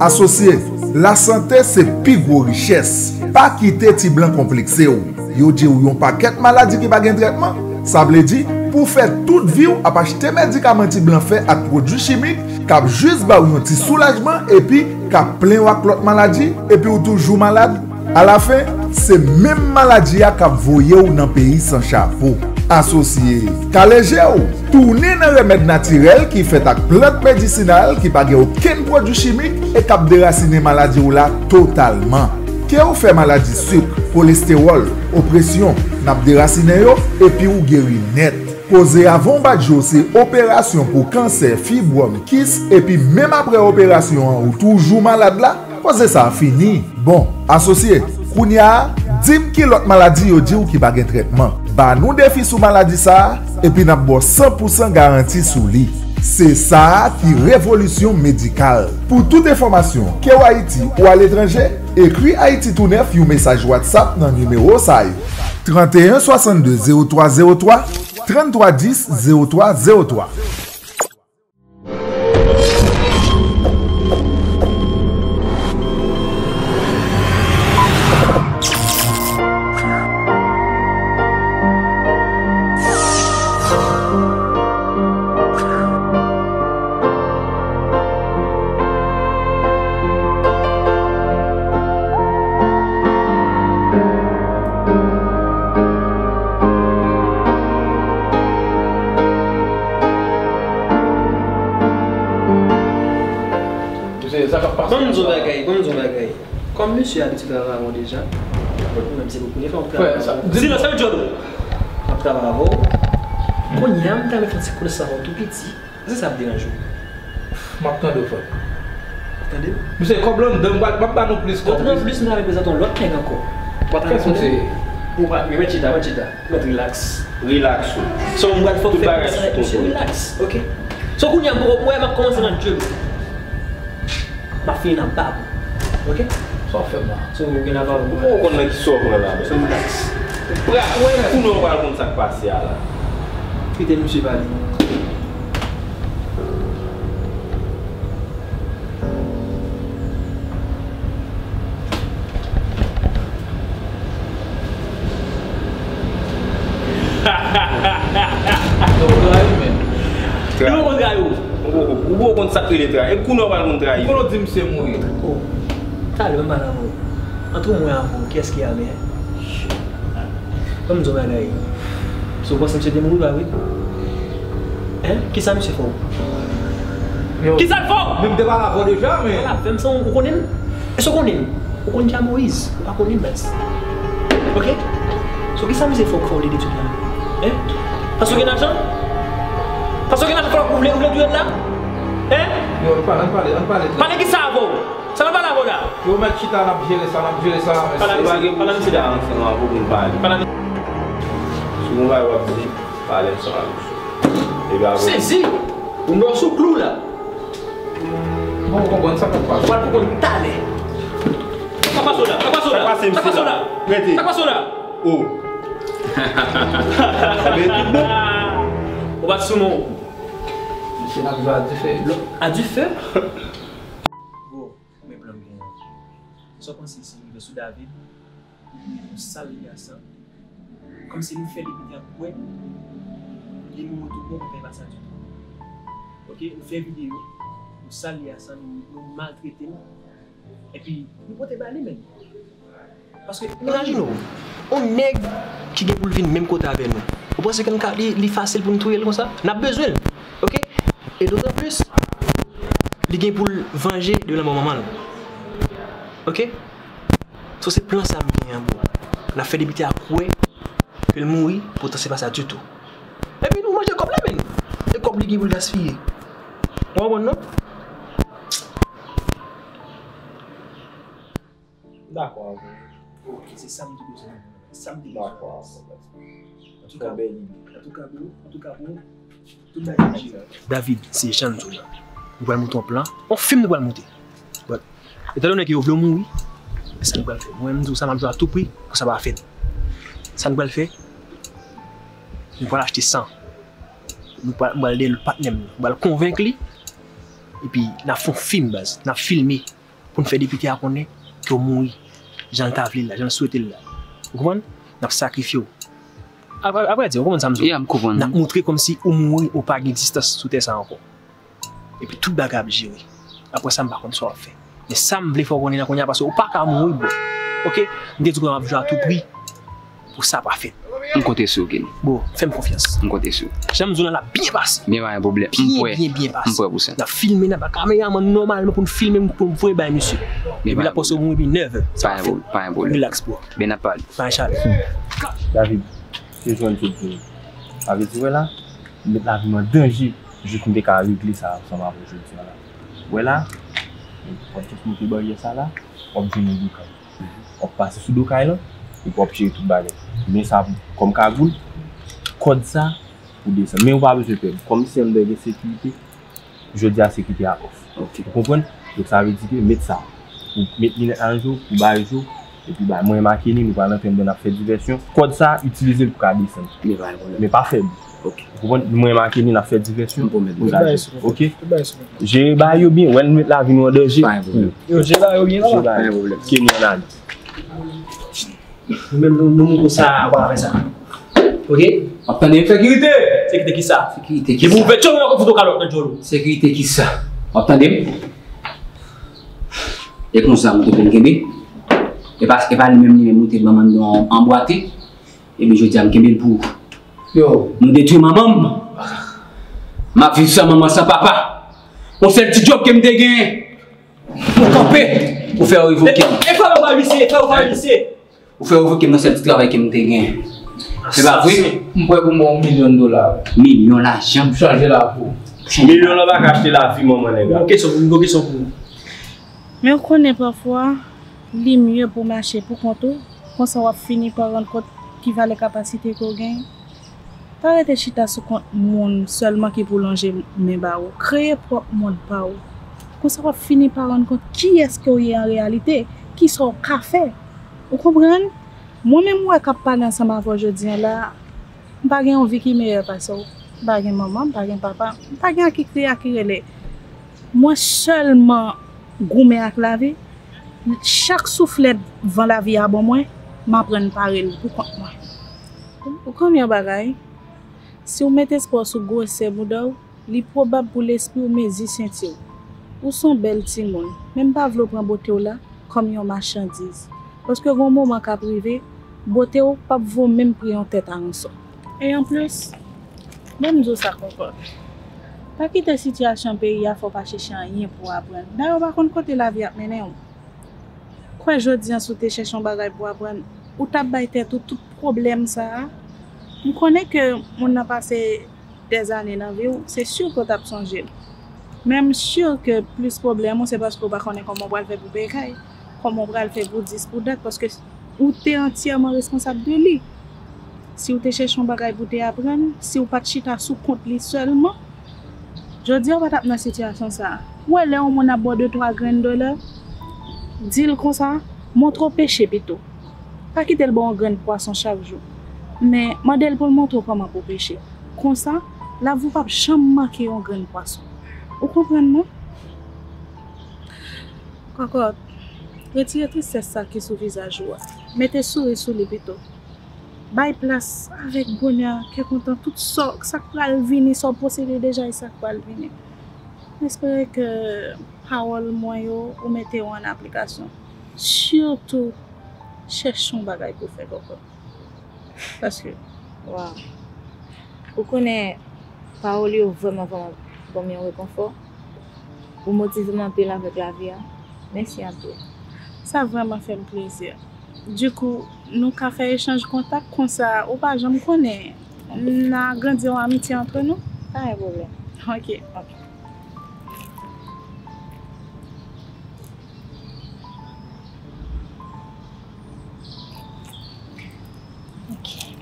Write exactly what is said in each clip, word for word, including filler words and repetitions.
Asosye, lasante se pi gwo richès. Pa kite ti blan konplekse w. Yo di w yon pakèt maladi ki pa gen trètman. Sa vle di, pou w fè tout vi w ap achte medikaman ti blan fè ak pwodui chimik k ap jis ba w yon ti soulajman epi k ap plen w ak lòt maladi, epi w toujou malad. Alafen, se menm maladi a k ap voye w nan peyi san chapo. Asosye, kale je w, tounen nan remèd natirèl ki fèt ak plant medisinal ki pa gen okenn pwodui chimik e k ap derasinen maladi w la totalman. Ke w fè maladi sik, kolestewòl, opresyon, n ap derasinen yo epi w geri nèt. Koze avan w bat je w se operasyon pou kansè, fibwòm, kis, epi menm apre operasyon an ou toujou malad la, koze sa a fini. Bon, asosye, kounye a, di m ki lòt maladi yo di w ki pa gen trètman. Ba nou defi sou maladi sa a, epi n ap ba w san pou san garanti sou li. Se sa a ki Revolisyon Medikal. Pou tout enfòmasyon, ke w Ayiti ou aletranje, ekri Ayiti Tounèf yon mesaj WhatsApp nan nimewo sa yo, trannteyen swasannde zewo twa zewo twa, tranntwa dis zewo twa zewo twa. Mesye, sa k ap pase? Ban m di w bagay, ban m di w bagay. Kòm misye abitye travay avè w deja, ou menm se pou premye fwa w ap travay avè w. Silans, fèmen djòl ou. W ap travay avè w. Kounye a, m ta renmen fè yon ti konesans avè w tou piti. Èske sa ap deranje w? M ap tande w, frè. W ap tande m? Mesye, kòb la anndan, m pral, m ap ba nou plis kòb. Kòb la anndan plis, m ta renmen prezante w lòt nèg ankò. W ap tande m? Kiyès misye ye? Ou pa, men chita, men chita. Mèt rilaks. Rilaks ou. Sa w pral fè w fè konsa avèk misye, rilaks, oke? So kounye a, m poko, m wè m ap kòmanse nan djòl. M ap fini nan bab ou, oke? Sa w fè m la? So ou gen la bab ou. Ou poko konn nan kisa w pran la, men. So rilaks. Ou pral, kounye a w pral konn sa k pase a la. Kite misye pale. Li poko trayi w. Ou poko, ou poko konn sa k rele trayi. E kounye a w pral konn trayi. Kote w di misye mouri? Oh, talè m pale avè w. Ant mwen avè w, kiyès ki ame? Ban m di w bagay. Si w panse misye te mouri, pa vre? Hein? Kisa misye fè w? Yo. Kisa l fè w? Men m te pale avè w deja, men. Ala, fè m san ou konnen m? Èske w konnen m? Ou konn Dja Moyiz? Ou pa konnen m, baz. Oke? So, kisa misye fè w k fè w lede tip la? Hein? Paske w gen lajan? Paske w gen lajan, fè w vle, ou vle touye m la? Hein? Yo, ann pale, ann pale, ann pale. Pale kisa avè w? Sa n ap pale avè w la? Yo, mèt chita, n ap jere sa, n ap jere sa, mèsi. Pale a misye, pale a misye la. Ansanm avè w pou n pale. Pale a misye. Si w gon bagay w ap di, pale ansanm avè misye. Epi apre. Sezi! Ou mò sou klou la. Bon, ou konprann sa k ap pase. W ap konprann talè. Sa k pase w la? Sa k pase w la? Sa k pase w la? Rete. Sa k pase w la? Oh. Enben, tout bon. Ou bat sou mwen. Mesye, n ap jwe a dife. A dife? Bon. Men plan m genyen. Sa w panse si m rive sou David, m sal li a san, kòmsi m fè li pete ak bwè, li mouri tout bon, m fè pa sa ditou. Oke, m fè videyo, m sal li a san, nou maltrete l, epi nou pote ba li menm. Paske, imajine w, yon nèg ki gen pou l vin menm kote avè nou. Ou panse ke n ka, li, li fasil pou n touye l konsa? N ap bezwen l. Oke? E dotan plis, li gen pou l vanje de lanmò manman l. Oke? So, se plan sa m genyen an, bro. N ap fè depite a kwè ke l mouri, poutan se pa sa ditou. Epi nou manje kòb la, menn. E kòb li gen pou l gaspiye. Ou konprann, non? Dakò avè w. Ok, se sa m te bezwen. Sa m te bezwen. Dakò avè w. Antouka, antouka, bro, antouka, bro, tout bagay jere. David, se jan m di w la. Nou pral monte yon plan. Yon fim nou pral monte. But, etandone ke yo vle w mouri, men sa nou pral fè. Mwen, m di w sa, m ap jwe a tou pri pou sa pa fèt. Sa nou pral fè, nou pral achte san. Nou pral, m pral dèyè patnè m nan. M pral konvenk li. Epi, n ap fè yon fim, baz. N ap filme. pou n fè depite a konnen ke w mouri jan l ta vle l la, jan l swete l la. Ou konprann? N ap sakrifye w. Apre, apre di, ou konprann sa m di w? Ya, m konprann. N ap montre kòmsi ou mouri, ou pa gen egzistans sou tè sa ankò. Epi tout bagay ap jere. Apre sa, m pa konn sa w ap fè. Men sa m vle fè w konnen nan kounye a, paske ou pa ka mouri, bro. Oke? M te di w m ap jwe a tou pri pou sa pa fèt. M konte sou ou, Kenny. Bro, fè m konfyans. M konte sou ou. Jan m di w la, l ap byen pase. Byen, pa gen pwoblèm. M Byen, prè. Byen, byen pase. M prè pou sa. N ap filme, n ap ba kameramann nòmalman pou n filme m, pou n voye bay misye. Epi l ap poste ou mouri epi nèf è. Pa gen pwoblèm. Pa gen pwoblèm. Relax, bro. Ben, n ap pale. Pa gen chale. David, se jwenn tout vini. Sa vle di, wè la, m met lavi m an danje jis pou m te ka regle sa ansanm avè w jodi a la. Wè la, w ap jis monte baryè sa la, w ap jwenn yon do kay. W ap pase sou do kay lan, epi w ap jere tout bagay. Men sa kòm kagoul, kòd sa pou desann. Men ou pa bezwen pè. Kòm se anndan gen sekirite, jodi a sekirite a off. Ok. Ou konprann? Donk sa vle di ke met sa. Ou met linèt la nan je w, ou bay je w, epi bay mwen make ni, nou pral antre anndan n ap fè divèsyon. Kòd sa, itilize l pou ka desann. Men pa gen pwoblèm. Men pa fè bri. Ok. Ou konprann? Mwen make ni, n ap fè divèsyon. M pwomèt Pou ou. sa, ok? Jere bagay yo byen, wè n met lavi nou an danje. Pa gen pwoblèm. Yo jere bagay yo byen Pa la. Gen pwoblèm. Kenny an ale. Nou menm nou nou mouko sa a, w ap fè sa. Ok? W ap tande m? Sekirite! Sekirite ki sa? Sekirite ki sa? Depi w ouvè djòl ou, w ap fout yon kalòt nan djòl ou. Sekirite ki sa? W ap tande m? E konsa m te konn kenbe. E pa, e pa li menm li menm ou te ban m anndan anbwate. Epi jodi a m kenbe l pou ou. Yo. Nou detwi manman m. M ap viv san manman, san papa. Yon sèl ti djòb ke m te genyen. Ou kanpe. Ou fè yo revoke m. E fè yo pa misye, e fè yo pa misye. Ou fè yo revoke m nan sèl ti travay ke m te genyen. Se pa vre? M prè pou m ba w yon milyon dola. Milyon lajan. M chanje lavi w. Milyon lan pa ka achte lavi manman nèg la. Yon kesyon pou, yon kesyon pou ou. Men ou konnen pafwa, li mye pou w mache pou kont ou, konsa w ap fini pa rann kont ki valè kapasite ke w genyen. Pa rete chita sou kont moun sèlman ki pou lonje men ba ou. Kreye pwòp mond pa w. Konsa w ap fini pa rann kont kiyès ke w ye an reyalite, kisa w ka fè. Ou konprann? Mwen menm ou wè k ap pale ansanm avè w jodi a la, m pa gen yon vi ki meyè pase w. M pa gen manman, m pa gen papa, m pa gen a ki kriye, a ki rele. Mwen sèlman goumen ak lavi. Chak souflèt van lavi a ban mwen, m aprann pare l pou kont mwen. Ou konn yon bagay? Si w met espwa w sou gwosè bouda w, li pwobab pou lespri w mezi senti w. Ou se yon bèl timoun, men m pa vle w pran bote w la kòm yon machandiz. Paske gen yon moman k ap rive, bote w p ap vo menm pri yon tèt aransò. E anplis, ban m di w sa, Kòkòt. Pa kite sitiyasyon peyi a fè w pa chèche anyen pou w aprann. Dayè, w pa konn kote lavi ap mennen w. Kwè jodi a si w te chèche yon bagay pou w aprann, ou t ap bay tèt ou tout pwoblèm sa a. M konnen ke moun nan pase dèzane nan vi w, se si ke w t ap sonje l. Men m si ke plis pwoblèm ou se paske w pa konnen kòman w pral fè pou peye kay, kòman w pral fè pou dis, pou dat, paske ou te antyèman responsab de li. Si w te chèche yon bagay pou w te aprann, si w pa t chita sou kont li sèlman, jodi a w pa t ap nan sitiyasyon sa a. Ou wè lè yon moun ap ba w de twa grenn dola, di l konsa, montre w peche pito. Pa kite l ba w yon grenn pwason chak jou. Men, mande l pou l montre w kòman pou w peche. Konsa, lavi w p ap janm manke yon grenn pwason. Ou konprann mwen? Kòkòt, retire tristès sa ki sou vizaj ou a. Mete souri sou li pito. Bay plas avèk bonè, kè kontan, tout sa, sa k pral vini, sa w posede deja e sa k pral vini. M espere ke pawòl mwen yo, ou mete yo an aplikasyon. Sitou, chèche yon bagay pou w fè, Kòkòt. Paske, waw. Ou konnen, pawòl yo vrèman, vrèman ban m yon rekonfò. Ou motive m anpil avèk lavi a. Mèsi anpil. Sa vrèman fè m plezi. Dikou, nou ka fè echanj kontak konsa, ou pa janm konnen. N a grandi yon amitye antre nou. Pa gen pwoblèm. Ok. Ok.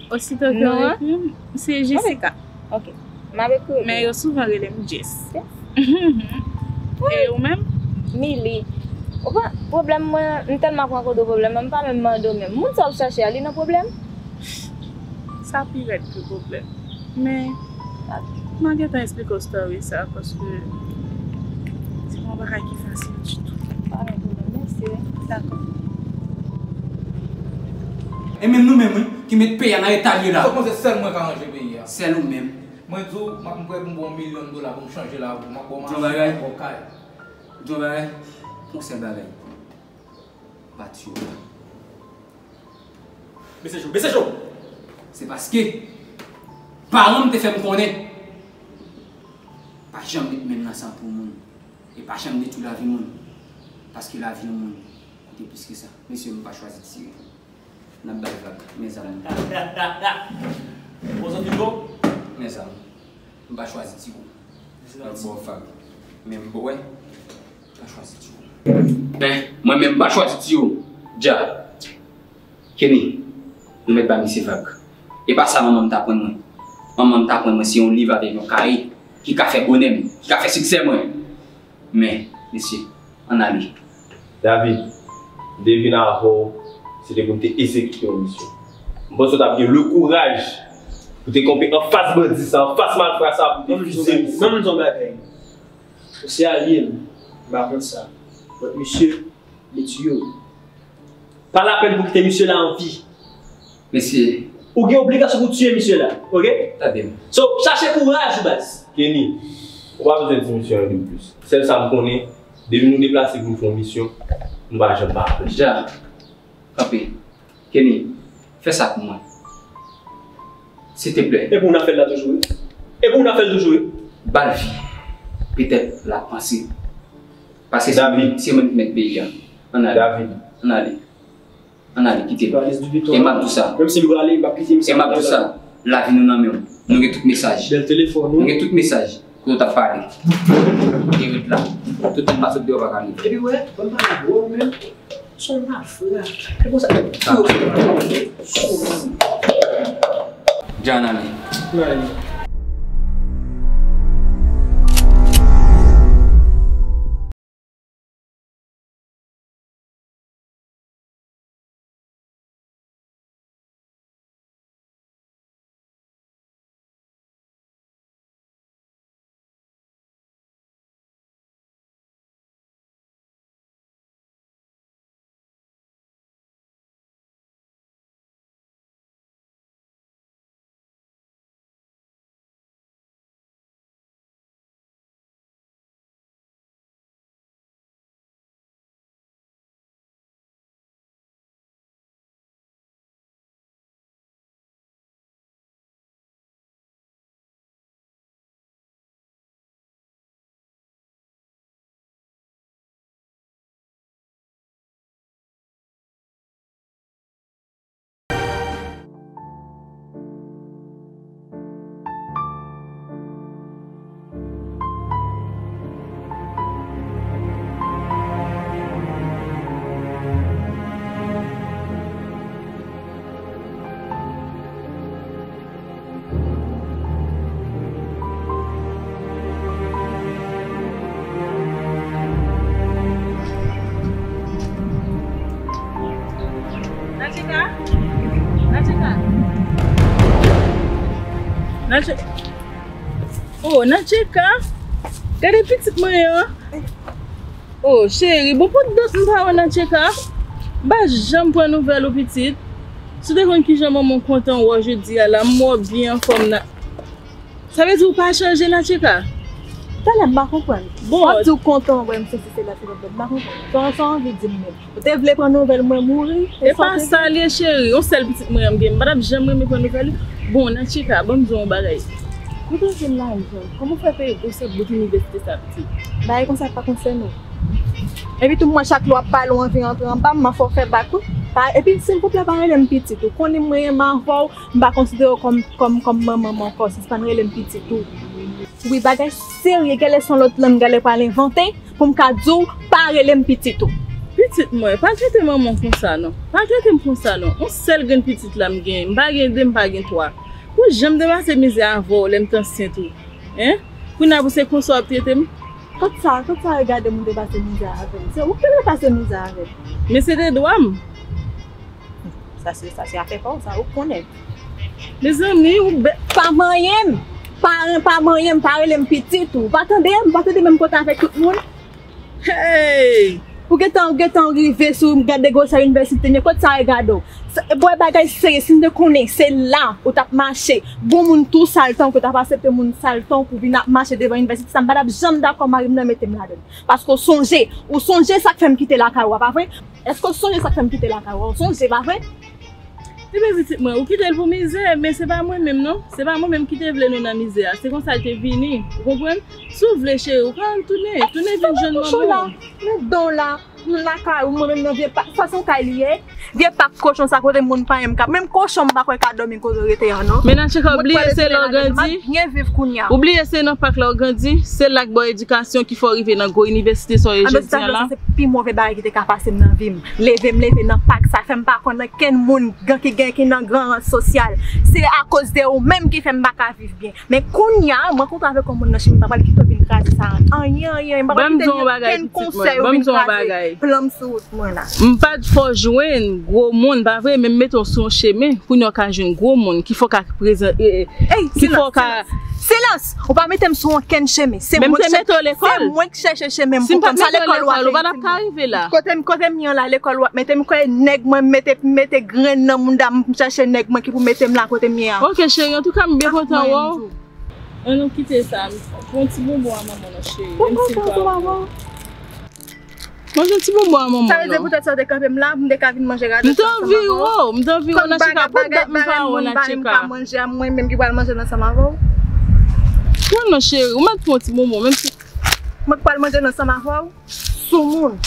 Osito ke w ekri m, se Jessica. Ok. M ap ekri w. Men yo souvan rele m Jess. Jess? E ou menm? Mili. Ou pa, pwoblèm mwen, m tèlman ap rankontre pwoblèm, m pa menm mande w menm. Moun sa w ap chache a, li nan pwoblèm? Sa pi rèd ke pwoblèm. Men, m a gentan esplike w story sa, paske se pa yon bagay ki fasil ditou. Pa gen pwoblèm. E menm nou menm, wi, ki met peyi a nan eta l ye la. Ou panse sèl mwen ka ranje peyi a? Sèl ou menm. Mwen di w, m ap, m prè pou m ba w yon milyon dola pou m chanje lavi w. M ap ba w machin, m ap ba w kay. Di yon bagay, yon sèl bagay. Patyon. Mesye Jo, mesye Jo! Se paske paran m te fè m konnen pa janm met men l nan san pou moun. E pa janm detwi lavi moun. Paske lavi yon moun koute plis ke sa. Mesye, m pa chwazi tire. N ap bay vag, mezanmi. Bon, zanmi Jo? Mezanmi, m pa chwazi tire. Mèsi, m ap ba w vag. Men m bwè, m pa chwazi tire. Men, mwen menm, m pa chwazi tire. Dja. Kenny, nou mèt ba misye vag. E pa sa manman m t aprann mwen. Manman m t aprann mwen se yon liv avèk yon kaye ki ka fè bonè m, ki ka fè siksè mwen. Men, mesye, ann ale. David, m te vin avè w, se te pou m te egzekite yon misyon. M panse w t ap gen le kouraj pou te kanpe anfas bandi sa, anfas malfra sa, pou te fize misye. Ban m di w yon bagay. Ou se alye m, m pa kont sa. But misye, li tiye w. Pa lapèn pou kite misye la an vi. Mesye. Ou gen obligasyon pou tiye misye la, oke? Tande m. So, chache kouraj ou, baz. Kenny, ou pa bezwen di misye anyen de plis. Sèl sa m konnen, depi nou deplase pou nou fè yon misyon, nou pa janm pa anfèche. Dja, kanpe. Kenny, fè sa pou mwen. Silteplè. E pou w n ap fè l la toujou, wi. E pou w n ap fè l toujou, wi. Ba l vi. Petèt l ap panse. Paske se mwen, se mwen ki mèt peyi a. Ann ale. David. Ann ale. Ann ale, kite l. E m ap di w sa. Menm si l prale, m p ap kite misye. E m ap di w sa. Lavi nou nan men w. Nou gen tout mesaj. Bèl telefòn ou. Nou gen tout mesaj. Kote w t ap pale. E ret la. Tout moun pa sot deyò pa ka rive. Epi wè, ban m pale avè w menm. Se yon mafya. Se konsa. Dja ann ale. Ann ale. Natcheka? Natcheka? Natche-, oh, Natcheka? Gade pitit mwen an. Oh, cheri, bon, pou dòt m pa wè Natcheka. M pa janm pran nouvèl ou, pitit. Si w te konn kijan manman w kontan wè w jodi a la, m wè w byen anfòm nan. Sa vle di ou pa chanje, Natcheka? Talè m pa konprann. Bon. W ap di w kontan wè m, sesi sela, se lòt lòt. M pa konprann. Sa, sa w anvi di m menm? Ou te vle pran nouvèl mwen mouri? E pa sa l ye, cheri. Yon sèl pitit mwen an m gen. M pa t ap janm renmen pran nouvèl li. Bon, Natcheka, ban m di w yon bagay. Kote w jwenn lajan? Kòman w fè peye gwosè bout inivèsite sa, pitit? Bagay konsa pa konsène w. Epi tou, mwen, chak lè w ap pale, w anvi antre anba m, m ap fè w fè bak, wi. Pa, epi, silvouplè, pa rele m pitit. Ou konnen mwen renmen avè w, m pa konsidere w kòm, kòm, kòm manman m ankò, sispann rele m pitit ou. Wi, bagay serye, genlè se yon lòt lang genlè pral envante pou m ka di w pa rele m pitit ou. Pitit mwen, pa trete manman w konsa non. Pa trete m konsa non. Yon sèl grenn pitit la m genyen. M pa gen de, m pa gen twa. Pou jan m te pase mizè avè w lè m t ansent ou. Hein? Kounye a pou se konsa w ap trete m? Kot sa, kot sa regade moun te pase mizè avè m? Se ou ki te pase mizè avè m. Men se te dwa m. Sa se, sa se afè pa w, sa ou konnen. Mezanmi, ou bèt. Pa manyen m. Pa, pa manyen m, pa rele m pitit ou. Pa tande m, pa tande menm kote avèk tout moun. Hey! Ou gentan, ou gentan rive sou gade gwosè inivèsite, men kot sa regade w? Sa, bwè bagay serye, si m te konnen se la ou t ap mache, gon moun tou sal tankou w t ap aksepte moun sal tankou w vin ap mache devan inivèsite sa, m pa t ap janm dakò mari m nan mete m ladan l. Paske w sonje, ou sonje sa k fè m kite lakay ou a, pa vre? Èske w sonje sa k fè m kite lakay ou a? Ou sonje, pa vre? Ebyen pitit mwen, ou kite l pou mizè, men se pa mwen menm non. Se pa mwen menm ki te vle nou nan mizè a. Se konsa l te vini. Ou konprann? Si w vle cheri, ou ka al tounen. Tounen vin jwenn manman w. Men don la, nou lakay ou, mwen menm nan vye pak. Sa se yon kay li ye? Vye pak kochon sa kote moun pa menm ka. Menm kochon m pa kwè ka dòmi kote w rete an non. Men Nacheka, ou bliye se lè w grandi. M ap byen viv kounye a. Ou bliye se nan pak la w grandi, se la k ba w edikasyon ki fè w rive nan gwo inivèsite sa w ye jodi a la. Se pi move bagay ki te ka pase m nan vi m. Leve m leve nan pak sa, fè m pa konn ankenn moun gen ki gen ki nan gran rang sosyal. Se akoz de ou menm ki fè m pa ka viv byen. Men kounye a, m rankontre avèk yon moun nan chimen, m pa pral kite w vin kraze sa. Anyen, anyen, m pa pral kite ankenn konsèy ou vin kraze plan m sou wout mwen la. M pa t fè w jwenn gwo moun, pa vre, men m mete w sou yon chemen pou w ka jwenn gwo moun ki fè w ka prezan, e, e, ki fè w ka. Silans! Ou pa mete m sou ankenn chemen. Se mwen ki chèche chemen m pou kòm sa lekòl ou ap fè. Kote m, kote m ye an la, lekòl w ap mete m kwè nèg mwen mete, mete grenn nan mouda m chache nèg mwen ki pou mete m la kote m ye a. Ok cheri, antouka m byen kontan wè w. An nou kite sa, pran ti bonbon a manman non cheri, menm si m pa. Manje ti bonbon a manman non. Sa vle di poutèt sa w te kanpe m la, m te ka vin manje gade ansanm avè w. M t anvi wè w, m t anvi wè w Nacheka, pou dat m pa wè w Nacheka. Mwen menm ki pral manje l ansanm avè w. Pran non cheri, ou mèt pran ti bonbon, menm si. Mwen k pral manje l ansanm avè w. Soumoun.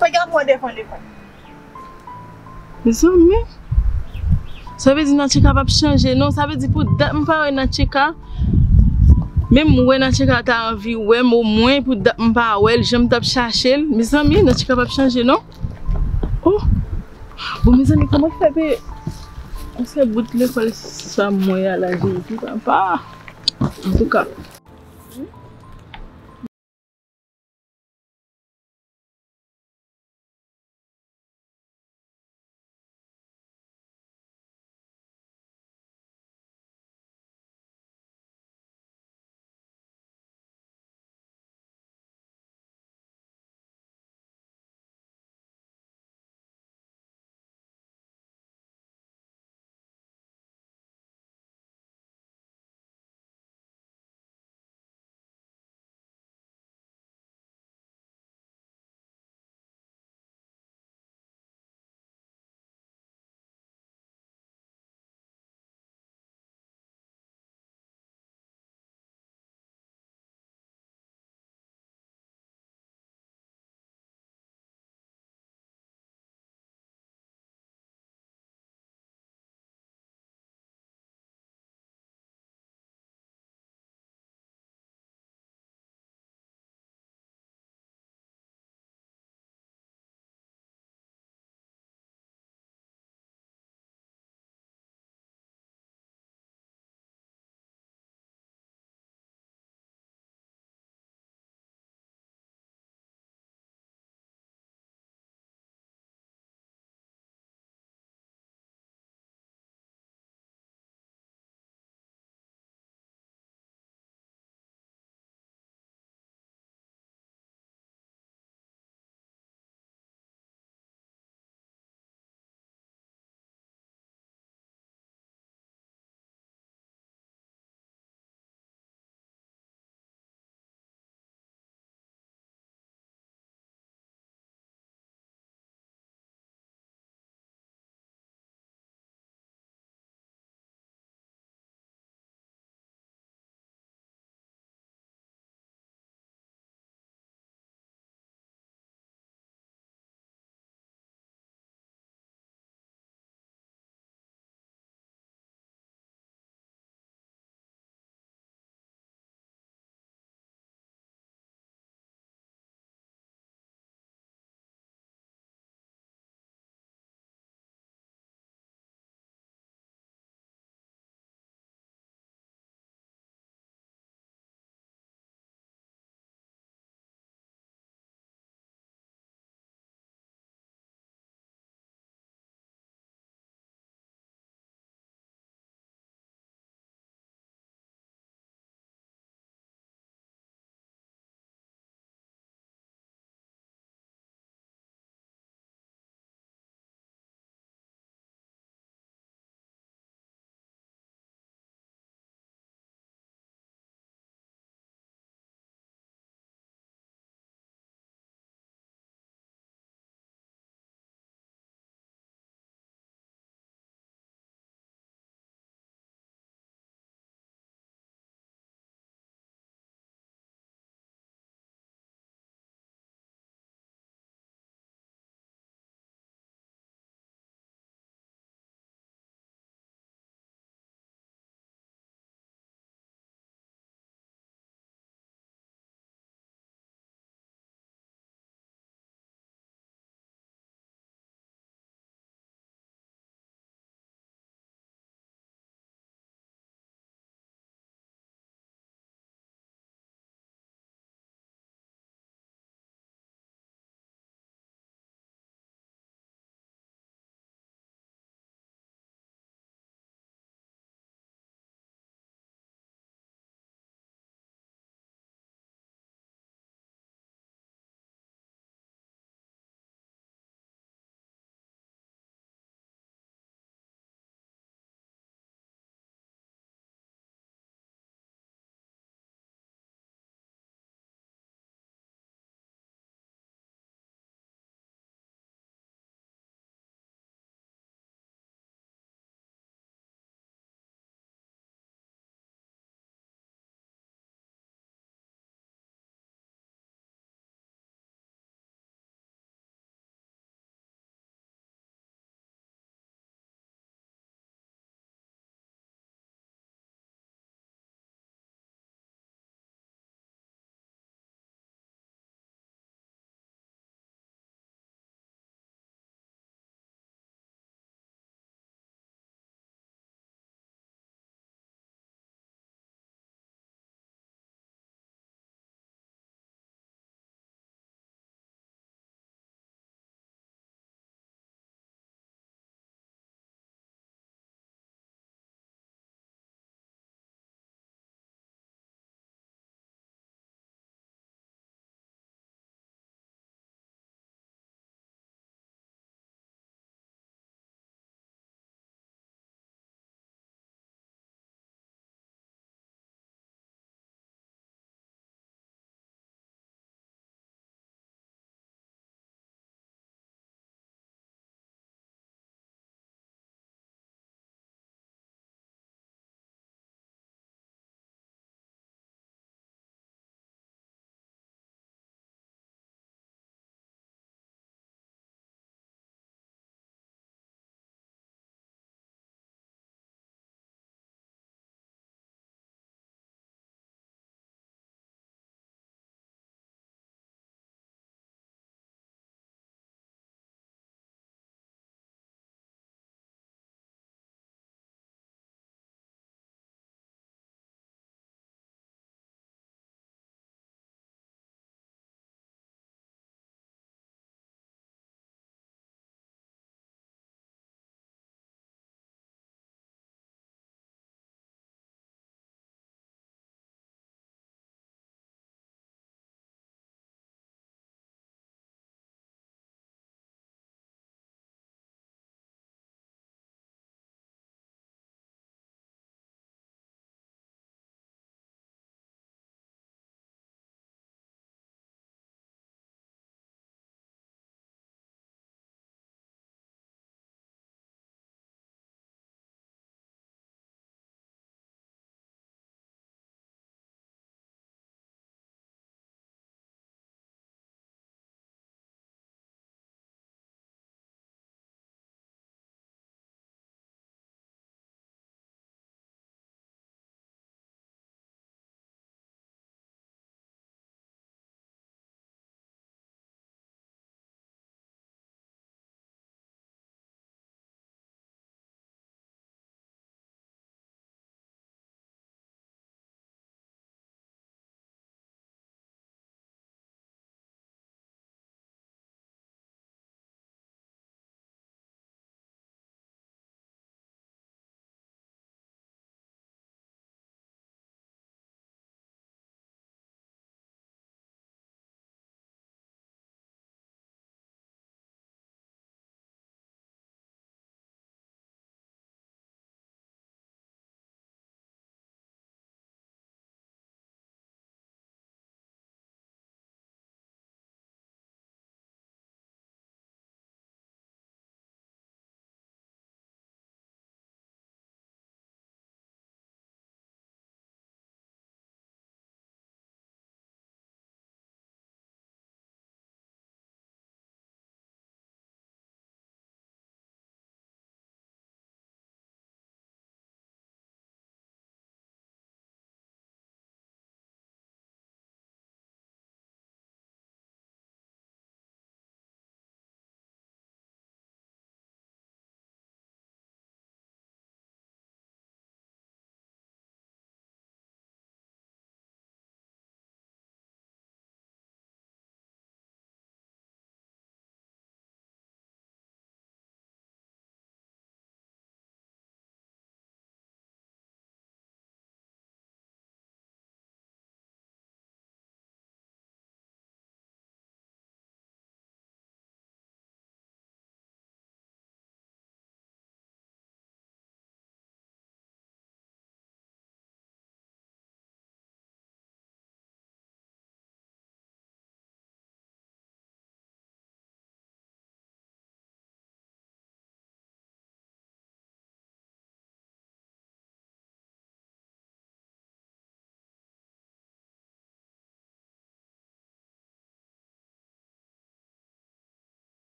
Fè gade mwen devan levann. Mezanmi, sa vle di Nacheka p ap chanje non. Sa vle di pou dat m pa wè Nacheka. Menm m wè Nacheka ta anvi wè m omwen pou dat m pa wè l, jan m t ap chache l. Mezanmi, Nacheka p ap chanje non. Oh. Bon mezanmi, kòman fè pe yon sèl bout lekòl sa mwen a la Jezi papa. Antouka.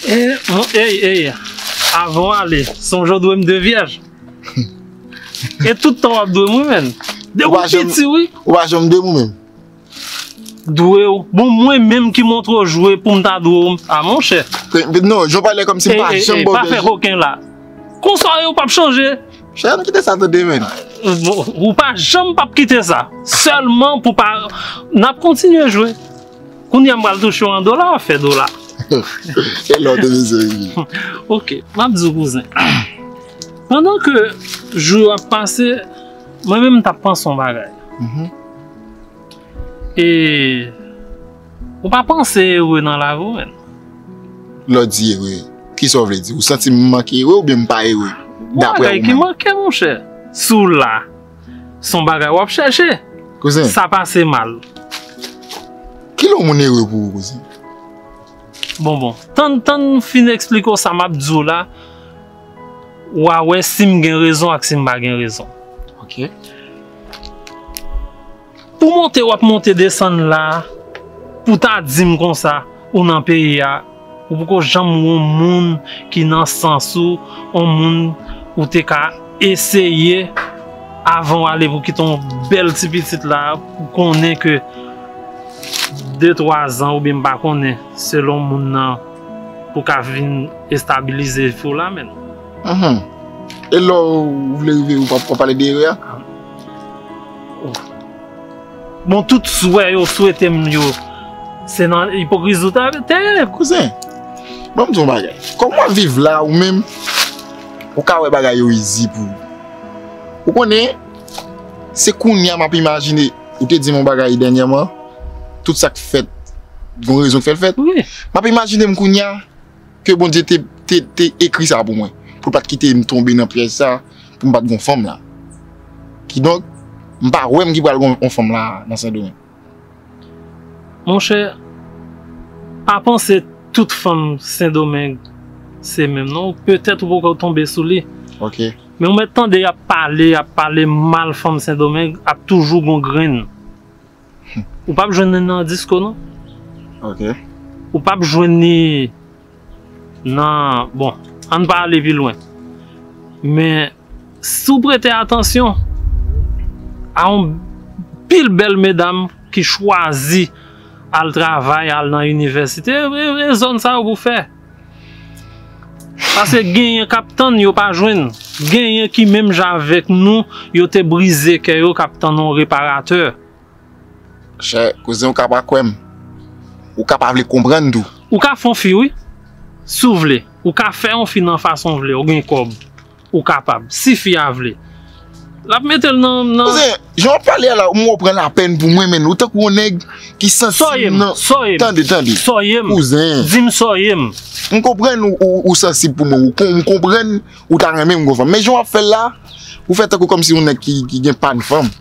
E, mon, ey, ey, avan w ale, sonje w dwe m de vyèj. E tout tan w ap dwe m, wi, menn. Depi w piti, wi. Ou pa janm de m, ou menm? Dwe w. Bon, mwen menm ki montre w jwe pou m ta dwe w. A, monchè. Non, jan w pale kòmsi m pa janm ba w vyèj. Pa fè koken la. Konsa w ye, w p ap chanje. Chè, ann kite sa tande, menn. Bon, ou pa janm p ap kite sa. Sèlman pou pa, n ap kontinye jwe. Kounye a m pral touche w an dola, w ap fè dola. E lè w te bezwen rive. Ok, m ap di w, kouzen. Pandan ke jou yo ap pase, mwen menm m t ap panse yon bagay. Mhm. E ou pa panse ere nan lavi w, menn. Lè w di ere, kisa w vle di? Ou santi m manke ere oubyen m pa ere? Daprè ou menm. Bagay ki manke, monchè. Si w la, se yon bagay w ap chèche. Kouzen. Sa pase mal. Kilè yon moun ere pou ou, kouzen? Bon, bon. Tann, tann m fin eksplike w sa m ap di w la. W a wè si m gen rezon ak si m pa gen rezon. Ok. Pou monte w ap monte desann la, pou ta di m konsa, ou nan peyi a, ou poko janm wè yon moun ki nan sans ou, yon moun ou te ka eseye avan w ale pou kite yon bèl ti pitit la, pou konnen ke de, twa zan oubyen m pa konnen, selon moun nan, pou ka vin estabilize vi w la, menn. Mhm. E lè w vle rive, ou pa, pa pale de ere a? Bon, tout swè yo swete m yo, se nan ipokrizi w ta, te ye. Kouzen, ban m di w yon bagay. Kòm w ap viv la, ou menm, ou ka wè bagay yo izi pou ou. Ou konnen, se kounye a m ap imajine, ou te di m yon bagay dènyèman, tout sa k fèt, gon rezon k fè l fèt. Wi. M ap imajine m kounye a, ke Bondye te, te, te ekri sa pou mwen. Pou l pa t kite m tonbe nan pyèj sa, pou m pa t gon fanm la. Kidonk, m pa wè m ki pral gon, gon fanm la nan Sendomeng. Monchè, pa panse tout fanm Sendomeng se menm non. Petèt ou poko tonbe sou li. Ok. Men ou mèt tande y ap pale, y ap pale mal fanm Sendomeng, ap toujou gon grenn. Ou p ap jwenn li nan disko non. Ok. Ou p ap jwenn li nan, bon, ann pa ale pi lwen. Men, si w prete atansyon a yon pil bèl medam ki chwazi al travay, al nan inivèsite, e, e, e zòn sa yo pou fè. Paske genyen k ap tann, yo pa jwenn. Genyen ki menm jan avèk nou, yo te brize kè yo, k ap tann yon reparatè. Chè, kouzen, ou ka pa kwè m. Ou ka pa vle konprann tou. Ou ka fè yon fi, wi. Si w vle. Ou ka fè yon fi nan fason w vle. Ou gen kòb. Ou kapab. Si fi a vle. L ap mete l nan, nan... Kouzen, jan w ap pale a la, m wè w pran lapèn pou mwen, menn. Ou tankou yon nèg ki sansib nan... Sa w ye m? Tande, tande. Sa w ye m? Kouzen. Di m sa w ye m. M konprann ou, ou, ou sansib pou mwen. Ou kon-, m konprann ou ta renmen m gon fanm. Men jan w ap fè l la, ou fè tankou kòmsi yon nèg ki, ki gen pàn fanm.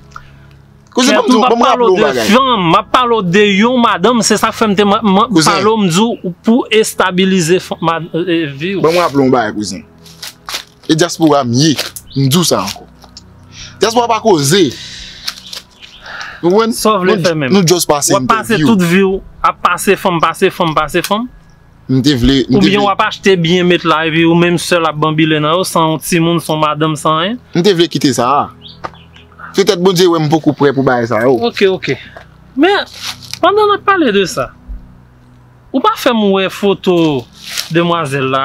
Kouzen, ban m di w, ban m raple w yon bagay. Fanm, m ap pale w de yon madanm, se sa k fè m te ma-, ma-, pale w, m di w pou estabilize fanm, ma-, e, vi w. Ban m raple w yon bagay, kouzen. E dyaspora m ye, m di w sa ankò. Dyaspora pa koze. Ou konprann? Sa w vle fè menm? Nou just pase, w ap pase tout vi w, ap pase fanm, pase fanm, pase fanm. M te vle, m te vle. Oubyen w ap achte byen met la, epi ou menm sèl ap banbile nan yo, san yon timoun, san yon madanm, san anyen. M te vle kite sa a. Petèt Bondye wè m poko prè pou bagay sa yo. Ok, ok. Men, pandan n ap pale de sa, ou pa fè m wè foto demwazèl la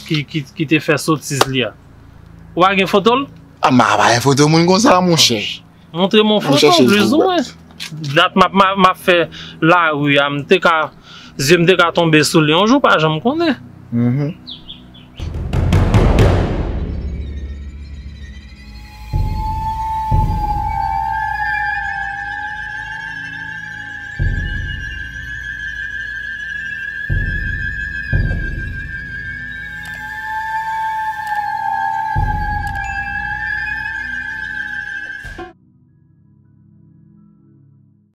ki, ki, ki te fè sotiz li a. Ou pa gen foto l? A, m pa gen foto moun konsa, monchè. Montre m yon foto, plizoumwen. Dat m ap, m ap, m ap fè lari a, m te ka, zye m te ka tonbe sou li yon jou, pa janm konnen. Mhm.